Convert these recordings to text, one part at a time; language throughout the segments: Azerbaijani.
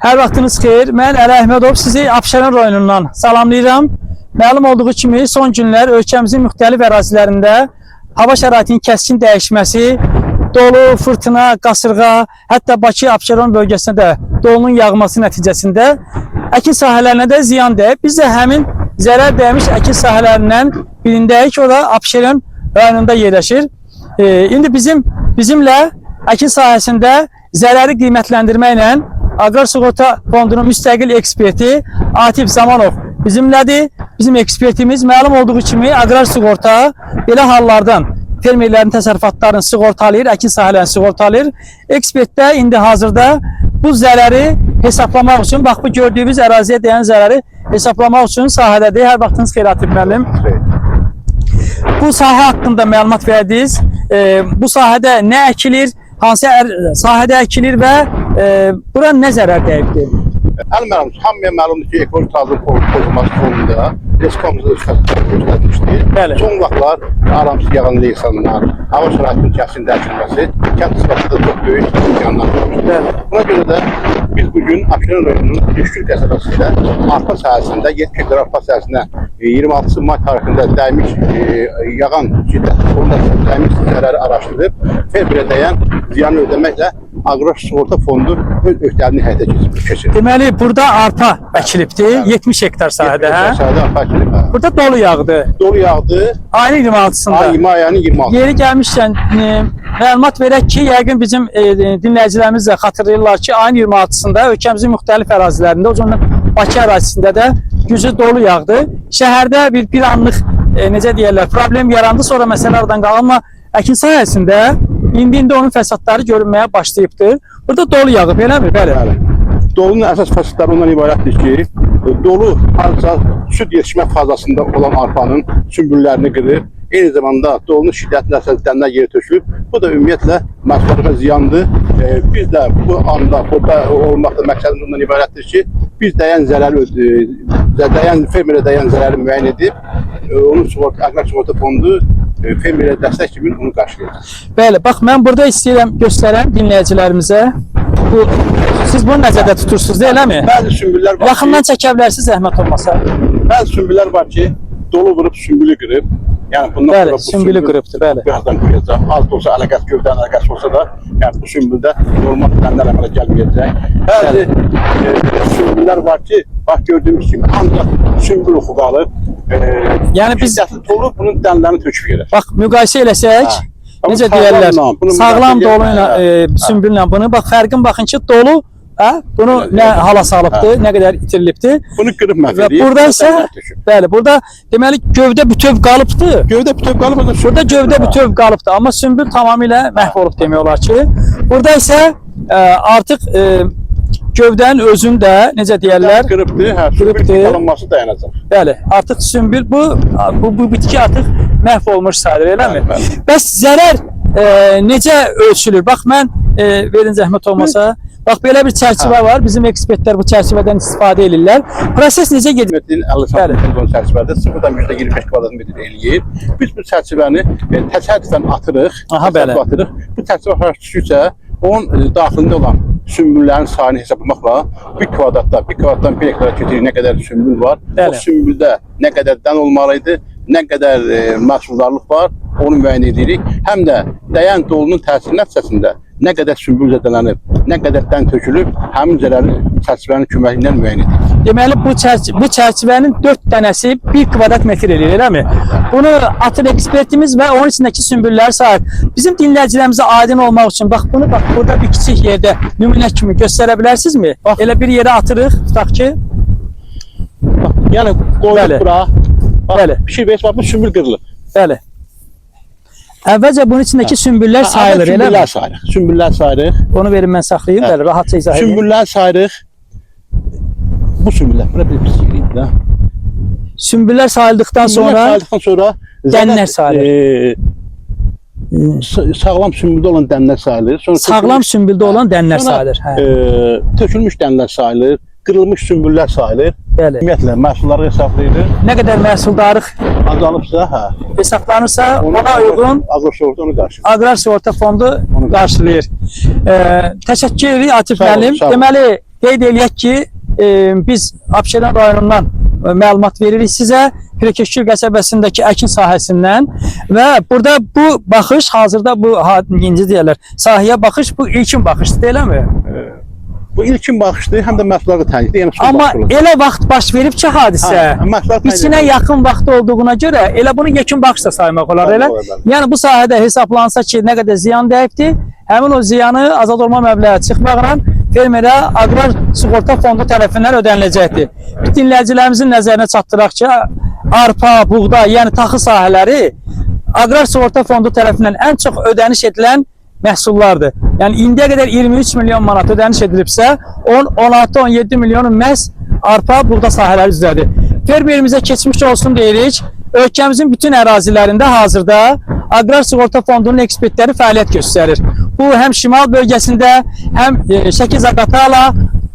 Hər vaxtınız xeyir. Mən Əli Əhmədov sizi Abşeron rayonundan salamlayıram. Məlum olduğu kimi son günlər ölkəmizin müxtəlif ərazilərində hava şəraitinin kəskin dəyişməsi, dolu, fırtına, qasırğa, hətta Bakı Abşeron bölgəsinə də dolunun yağması nəticəsində əkin sahələrinə də ziyan dəyib. Biz də həmin zərər dəymiş əkin sahələrindən birindəyik. O da Abşeron rayonunda yerləşir. İndi bizimlə əkin sahəsində zərəri qiymətləndirməklə Aqrar Sığorta Fondunun müstəqil eksperti Atif Zamanov bizimlədir. Bizim ekspertimiz məlum olduğu kimi aqrar sığorta belə hallardan fermerlərin təsərrüfatlarını sığortalayır, əkin sahələrini sığortalayır. Ekspert də indi hazırda bu zərəri hesablamaq üçün, bax bu gördüyümüz əraziyə dəyən zərəri hesablamaq üçün sahədədir. Hər vaxtınız xeyir Atif müəllim. Bu sahə haqqında məlumat verdiniz. Bu sahədə nə əkilir, hansı sahədə əkilir və bura nə zərər dəyibdir? Əli müəllim, hamıya məlumdur ki, ekoloji təzyiq pozulması fonunda Respublikamızda öz xəstələri göstərmişdi. Bəli. Son vaxtlar aramsız yağan leysanlar, hava şəraitinin kəskin dəyişilməsi kənd təsərrüfatında çox böyük ziyanlar vermişdir. Bəli. Buna görə də biz bugün Abşeron rayonunun Düşkül qəsəbəsində arpa sahəsində 70 hektar arpa sahəsinə 26 may tarixində dəymiş yağan şiddətli dolu dəymiş zərəri araşdırıb fermerə dəyən ziyanı ödəməklə Aqrar Sığorta Fondu öz öhdəliyini həyata keçirir. Deməli, burada arpa əkilibdir, 70 hektar sahədə. Hə? Sahədə arpa əkilib. Hə. Burada dolu yağdı. Dolu yağdı. Ayın 26-sında. Ay, may ayının 26. Yeri gəlmişkən məlumat verək ki, yəqin bizim dinləyicilərimiz də xatırlayırlar ki, ayın 26-sında ölkəmizin müxtəlif ərazilərində, o cümlədən Bakı ərazisində də güclü dolu yağdı. Şəhərdə bir anlıq necə deyirlər, problem yarandı, sonra məsələ aradan qaldı, amma əkin sahəsində indi onun fəsadları görünməyə başlayıbdır. Burada dolu yağıb, eləmi? Bəli. Bəli. Dolunun əsas fəsadları ondan ibarətdir ki, dolu ancaq süd yetişmə fazasında olan arpanın sümbüllərini qırır. Eyni zamanda dolunun şiddətli əsas dənlər yerə tökülüb. Bu da ümumiyyətlə məhsullara ziyandır. Biz də bu anda burada olmaqda məqsədimiz ondan ibarətdir ki, biz dəyən zərəri dəyən fermerə dəyən zərəri müəyyən edib, onun sığorta, Aqrar Sığorta Fondu fermerə dəstək kimi onu qarşılayacaq. Bəli, bax mən burada istəyirəm göstərəm dinləyicilərimizə. Bu siz bunu nəzərdə tutursunuz, eləmi? Bəzi sümbüllər var ki, Yaxından çəkə bilərsiniz zəhmət olmasa. bəzi sümbüllər var ki, dolu vurub sümbülü qırıb. Yəni bundan Bəli, sonra bu sümbülü sümbül qırıbdır, bəli. Birazdan quruyacaq. Az da olsa əlaqəsi, gövdənin əlaqəsi olsa da, yəni bu sümbüldə normal dənlər əmələ gəlməyəcək. Bəzi sümbüllər var ki, bax gördüyümüz kimi ancaq sümbül oxu qalıb. Yəni biz- şiddətli dolu bunun dənlərini töküb yerə. Bax müqayisə eləsək, Hə. Amma necə sağlamla, deyərlər, bunu sağlam müqayisə dolu ilə, hə. sümbüllə bunu bax fərqin baxın ki, dolu, hə, bunu Bəli, nə bəli. hala salıbdır, nə qədər itirilibdir. Bunu qırıb məhv Və eləyib. burada isə dənlər töküb. bəli, burada deməli gövdə bütöv qalıbdır. Gövdə bütöv qalıb, o da sümbül Burada gövdə hə. bütöv qalıbdır, amma sümbül tamamilə məhv olub demək olar ki. Burada isə artıq gövdənin özündə necə deyərlər, Qırıbdır, hə, sümbül Qırıbdır. alınması dayanacaq. bəli, artıq sümbül bu bitki artıq məhv olmuş sayılır, eləmi? Bəli, bəli. Bəs zərər necə ölçülür? Bax mən verin zəhmət olmasa. Bax belə bir çərçivə var. Bizim ekspertlər bu çərçivədən istifadə edirlər. Proses necə gedir? Metrin 50 Bəli. sm çərçivədə 0,25 kvadrat metr eləyir. Biz bu çərçivəni təsadüfən atırıq. Aha, bəli. Təsadüf atırıq. Bu çərçivə başa düşürsə, onun daxilində olan sümbüllərin sayını hesablamaqla bir kvadratda, bir kvadratdan bir hektara keçirik nə qədər sümbül var, Bəli. o sümbüldə nə qədər dən olmalı idi, nə qədər məhsuldarlıq var, onu müəyyən edirik. Həm də dəyən dolunun təsiri nəticəsində nə qədər sümbül zədələnib, nə qədər dən tökülüb, həmin zərəri çərçivənin köməyi ilə müəyyən edirik. Deməli bu çərçivənin 4 dənəsi 1 kvadrat metr eləyir, eləmi? Bunu atır ekspertimiz və onun içindəki sümbülləri sayır. Bizim dinləyicilərimizə aydın olmaq üçün bax bunu bax burada bir kiçik yerdə nümunə kimi göstərə bilərsinizmi? Bax. Elə bir yerə atırıq, tutaq ki, Bax, yəni qoyduq Bəli. bura. Bax, Bəli. Pişir beş, bax bu sümbül qırılıb. bəli. Əvvəlcə bunun içindəki sümbüllər sayılır, eləmi? Sümbüllər sayırıq. Sümbüllər sayırıq. Onu verin mən saxlayım, Hə. bəli, rahatca izah edeyim. Sümbüllər sayırıq. Bu sümbüllər bura bir pis yeriydi də. Sümbüllər sayıldıqdan Sümbüllər sonra sayıldıqdan sonra dənlər sayılır. Sağlam sümbüldə olan dənlər sayılır. Sonra Sağlam sümbüldə olan dənlər Sonra, sayılır. Hə, tökülmüş dənlər sayılır, qırılmış sümbüllər sayılır. bəli. Ümumiyyətlə məhsulları hesablayırıq. Nə qədər məhsuldarlıq Azalıbsa, hə. hesablanırsa, ona uyğun Aqrar sığorta onu qarşılayır. Aqrar Sığorta Fondu Onu qarşılayır. Təşəkkür edirik Atif Sağ olun, müəllim. sağ olun. Deməli, Qeyd eləyək ki, biz Abşeron rayonundan məlumat veririk sizə. Pirəkeşgül qəsəbəsindəki əkin sahəsindən və burada bu baxış hazırda bu necə deyirlər, sahəyə baxış bu ilkin baxışdır, eləmi? Bu ilkin baxışdır, həm də məhsulları tənqiddir, yəni son Amma baxış olur. elə vaxt baş verib ki, hadisə Hə, məhsullar biçinə tənqid yaxın vaxt olduğuna görə elə bunu yekun baxış da saymaq olar Saymaq elə. olar, bəli. Yəni bu sahədə hesablansa ki, nə qədər ziyan dəyibdi, həmin o ziyanı azad olma məbləği çıxmaqla fermerə Aqrar Sığorta Fondu tərəfindən ödəniləcəkdir. Dinləyicilərimizin nəzərinə çatdıraq ki, arpa, buğday, yəni taxıl sahələri Aqrar Sığorta Fondu tərəfindən ən çox ödəniş edilən məhsullardır. Yəni indiyə qədər 23 milyon manat ödəniş edilibsə, 10, 16, 17 milyonu məhz arpa, buğda sahələri üzrədir. Fermerimizə keçmiş olsun deyirik. Ölkəmizin bütün ərazilərində hazırda Aqrar Sığorta Fondunun ekspertləri fəaliyyət göstərir. Bu həm şimal bölgəsində, həm Şəki Zaqatala,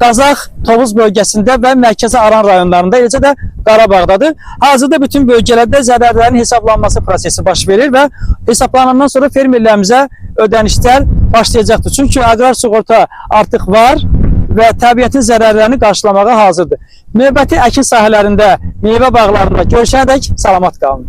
Qazax, Tovuz bölgəsində və Mərkəzi Aran rayonlarında, eləcə də Qarabağdadır. Hazırda bütün bölgələrdə zərərlərin hesablanması prosesi baş verir və hesablanandan sonra fermerlərimizə ödənişlər başlayacaqdır. Çünki aqrar sığorta artıq var və təbiətin zərərlərini qarşılamağa hazırdır. Növbəti əkin sahələrində, meyvə bağlarında görüşənədək salamat qalın.